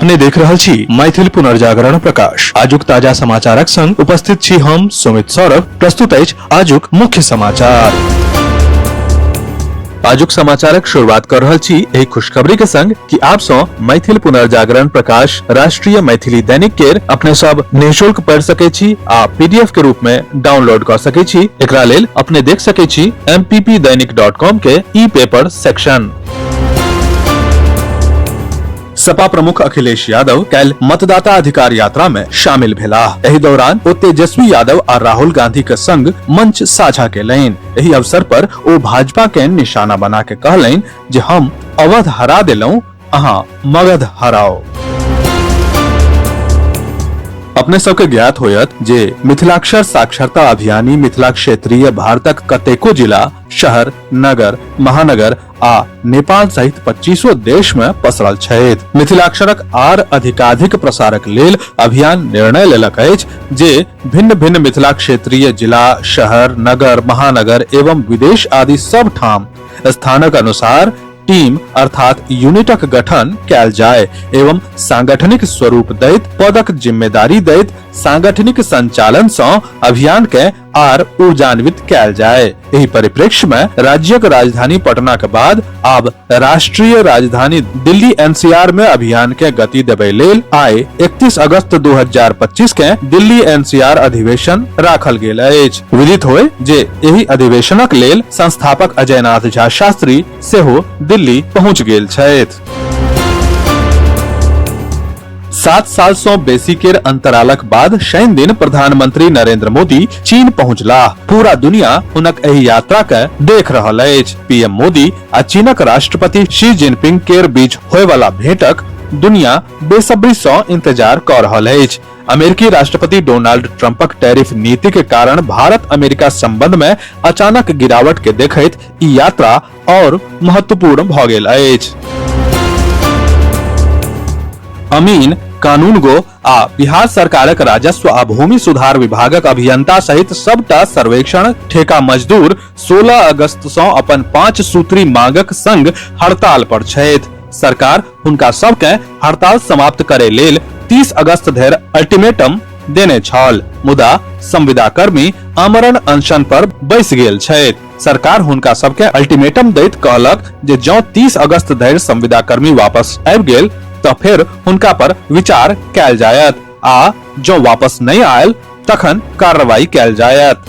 अपने देख रहल छी मैथिल पुनर्जागरण प्रकाश। आजुक ताजा समाचारक संग उपस्थित छी हम सुमित सौरभ। प्रस्तुत अछि आजुक मुख्य समाचार। आजुक समाचारक शुरुआत कर रहल छी एहि खुशखबरी के संग कि आप सौ मैथिल पुनर्जागरण प्रकाश राष्ट्रीय मैथिली दैनिक केर अपने सब निःशुल्क पढ़ सके छी आ पीडीएफ के रूप में डाउनलोड कर सके छी। एकरा लेल अपने देख सके छी mppdainik.com के ई पेपर सेक्शन। सपा प्रमुख अखिलेश यादव काल्हि मतदाता अधिकार यात्रा में शामिल भेलाह। एहि दौरान ओ तेजस्वी यादव आ राहुल गांधी के संग मंच साझा केलनि। एहि अवसर पर ओ भाजपा के निशाना बना के कहलनि जे हम अवध हरा देलहुं, अहाँ मगध हराओ। अपने सबके ज्ञात होयत जे मिथिलाक्षर साक्षरता अभियानी मिथिला क्षेत्रीय भारतक कतेको जिला, शहर, नगर, महानगर आ नेपाल सहित 25 देश में पसरल छथि। मिथिलाक्षरक आर अधिकाधिक प्रसारक लेल अभियान निर्णय लेलक अछि जे भिन्न भिन्न मिथिला क्षेत्रीय जिला, शहर, नगर, महानगर एवं विदेश आदि सब ठाम स्थानक अनुसार टीम अर्थात यूनिटक गठन कैल जाय एवं सांगठनिक स्वरूप दैत पदक जिम्मेदारी दैत सांगठनिक संचालन सँ अभियान के आर ऊर्जान्वित कैल जाय। एहि परिप्रेक्ष्य में राज्यक राजधानी पटना के बाद आब राष्ट्रीय राजधानी दिल्ली एनसीआर में अभियान के गति देबै लेल आइ 31 अगस्त 2025 के दिल्ली एनसीआर अधिवेशन राखल गेल अछि। विदित होय जे एहि अधिवेशनक लेल संस्थापक अजयनाथ झा शास्त्री सेहो दिल्ली पहुंच गेल छथि। 7 साल सँ बेसी केर अंतरालक बाद शनि दिन प्रधानमंत्री नरेंद्र मोदी चीन पहुंचलाह। पूरा दुनिया हुनक एहि यात्रा के देख रहल अछि। पीएम मोदी आ चीनक राष्ट्रपति शी जिनपिंग केर बीच होय वाला भेंटक दुनिया बेसब्री सँ इंतजार क रहल अछि। अमेरिकी राष्ट्रपति डोनाल्ड ट्रंपक टैरिफ नीति के कारण भारत अमेरिका संबंध में अचानक गिरावट के देखैत ई यात्रा और महत्वपूर्ण भ गेल अछि। अमीन, कानूनगो आ बिहार सरकारक राजस्व आ भूमि सुधार विभागक अभियंता सहित सबटा सर्वेक्षण ठेका मजदूर 16 अगस्त सँ अपन 5 सूत्री मांगक संग हड़ताल पर छथि। सरकार हुनका सबके हड़ताल समाप्त करे लेल 30 अगस्त धरि अल्टीमेटम देने छल, मुदा संविदा कर्मी आमरण अनशन पर बैस गेल छथि। सरकार हुनका सबके अल्टीमेटम दैत कहलक जे जँ 30 अगस्त धरि संविदा कर्मी वापस आबि गेल तऽ फेर हुनका पर विचार कयल जायत आ जँ वापस नहि आयल तखन कार्रवाई कयल जायत।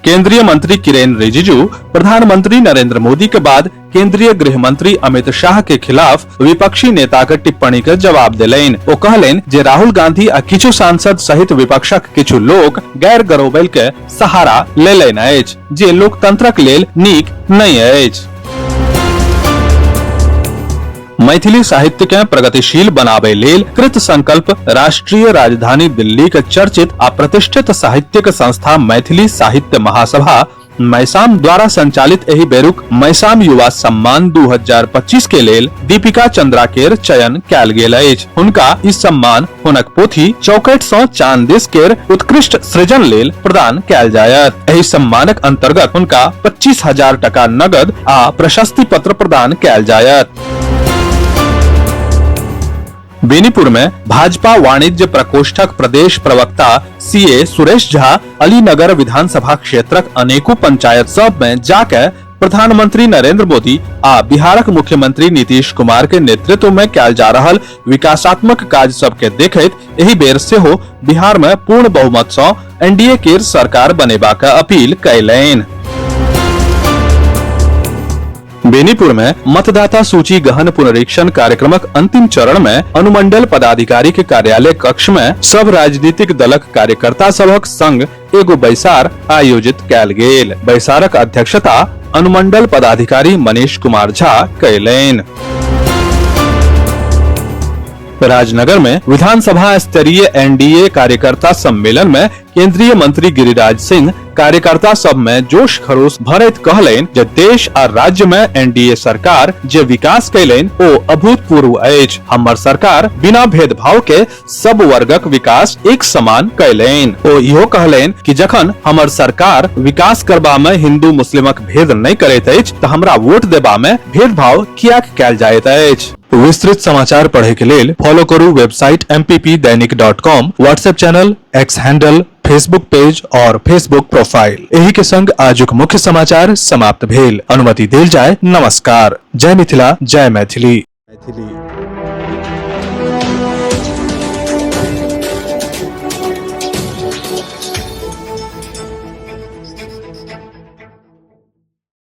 केंद्रीय मंत्री किरेन रिजिजू प्रधानमंत्री नरेंद्र मोदी के बाद केंद्रीय गृह मंत्री अमित शाह के खिलाफ विपक्षी नेता के टिप्पणी के जवाब देलनि। ओ कहलनि जे राहुल गांधी आ किछु सांसद सहित विपक्षक किछु लोक गैर गरोबैल के सहारा लेलनि अछि, जे लोकतंत्रक लेल नीक नहि अछि। मैथिली साहित्य के प्रगतिशील बनाबे लेल कृत संकल्प राष्ट्रीय राजधानी दिल्ली के चर्चित आ प्रतिष्ठित साहित्यिक संस्था मैथिली साहित्य महासभा मैसाम द्वारा संचालित एहि बेरुक मैसाम युवा सम्मान 2025 के लेल दीपिका चंद्रा केर चयन कयल गेल अछि। हुनका ई सम्मान हुनक पोथी चौकट सँ चांद दिस केर उत्कृष्ट सृजन लेल प्रदान कयल जायत। एहि सम्मानक अंतर्गत हुनका 25,000 टका नगद आ प्रशस्ति पत्र प्रदान कयल जायत। बेनीपुर में भाजपा वाणिज्य प्रकोष्ठक प्रदेश प्रवक्ता सीए सुरेश झा अलीनगर विधानसभा क्षेत्रक अनेको पंचायत सब में जाके प्रधानमंत्री नरेंद्र मोदी आ बिहारक मुख्यमंत्री नीतीश कुमार के नेतृत्व में कयल जा रहल विकासात्मक काज सब के देखैत एहि बेर सेहो बिहार में पूर्ण बहुमत सँ एनडीए केर सरकार बनेबाक अपील कयलनि। बेनीपुर में मतदाता सूची गहन पुनरीक्षण कार्यक्रमक अंतिम चरण में अनुमंडल पदाधिकारी के कार्यालय कक्ष में सब राजनीतिक दलक कार्यकर्ता सभक संग एगो बैसार आयोजित कयल गेल। बैसारक अध्यक्षता अनुमंडल पदाधिकारी मनीष कुमार झा कयलनि। राजनगर में विधानसभा स्तरीय एनडीए कार्यकर्ता सम्मेलन में केंद्रीय मंत्री गिरिराज सिंह कार्यकर्ता सब में जोश खरोश भरैत कहलनि जे देश आ राज्य में एनडीए सरकार जे विकास कयलनि ओ अभूतपूर्व अछि। हमर सरकार बिना भेदभाव के सब वर्गक विकास एक समान कयलनि। ओ इहो कहलनि कि जखन हमर सरकार विकास करबा में हिंदू मुस्लिमक भेद नहि करैत अछि तऽ हमरा वोट देबा में भेदभाव किएक कयल जाइत अछि। विस्तृत समाचार पढ़े के लेल फॉलो करू website mppdainik.com, WhatsApp channel, X handle, Facebook page और फेसबुक प्रोफाइल। एही के संग आजुक मुख्य समाचार समाप्त भेल। अनुमति देल जाय। नमस्कार। जय मिथिला, जय मैथिली। मैथिली।